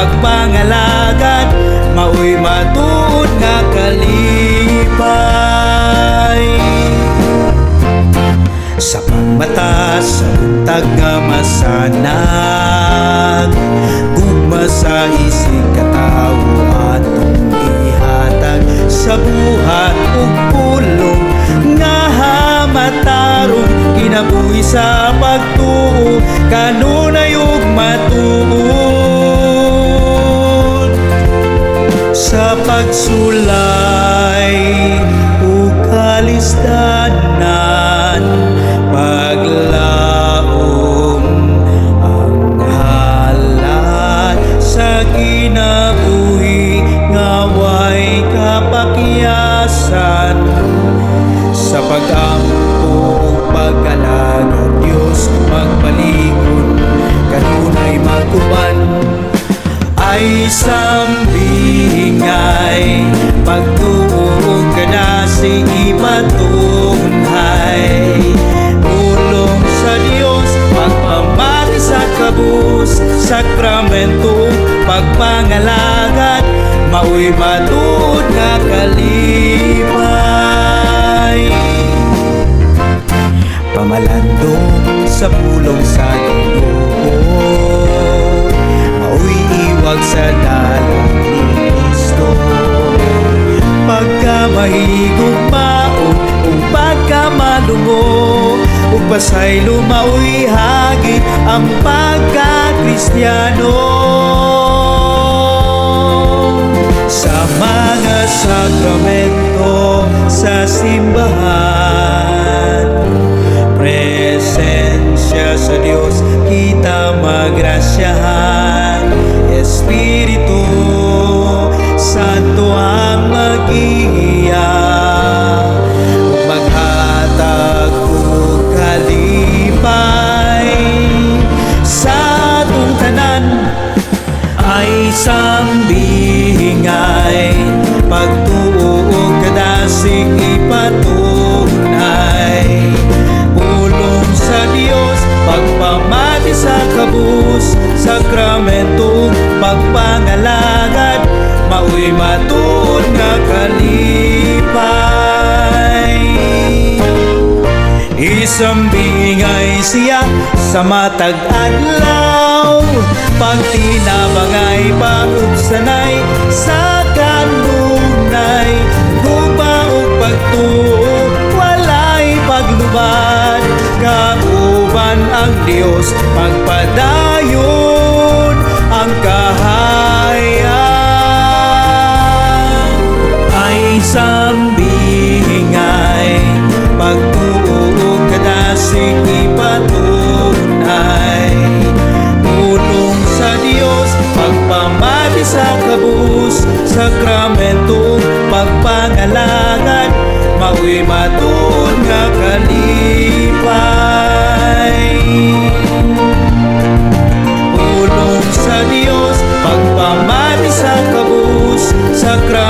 pagpangalagad, maoy matuod nga kalipay. Sa pagmata sa buntag nga masanag, gugma sa isig katawo atong ihatag, sa buhat ug pulong nga matarong, kinabuhi sa pagtuo kanunay ug matuod, sa pagsulay ug kalisdanan, paglaom ang halad sa kinabuhi nga way kapakyasan, sa pag-ampo ug pag-alagad, Dios magbalikon, kanunay mag-uban, ay sambingay, pagtuo ug kadasig ipatunhay, pulong sa Dios, pagpamati sa kabus, sakramento, pagpangalagad, maoy matuod nga kalipay. Pamalandong sa pulong sa Ginoo, maoy iwag sa dalan ni Kristo, pagkamahigugmaon ug pagkamalungo ug pasaylo, maoy hagit ang pagkakristyano. Sa mga sakramento sa simbahan, presensya sa Dios kita magrasyahan, Espiritu Santo ang magiya, maghatag og kalipay sa atong tanan, ay sambingay, pagtuo ug kadasig ipatunay, pulong sa Dios, pagpamati sa kabus, sakramento ug pagpangalagad, maoy matuod nga kalipay. Isambingay siya sa matag adlaw, pagtinabangay paubsanay sa kanunay, gugma ug pagtuo walay paglubad, kauban ang Dios magpadayon ang kahayag, ay sambingay, pagtuo ug kadasig ipatunay, pulong sa Dios, pagpamati sa kabus, sakramento ug pagpangalagad, maoy matuod nga kalipay. Pulong sa Dios, pagpamati sa kabus, sakramento.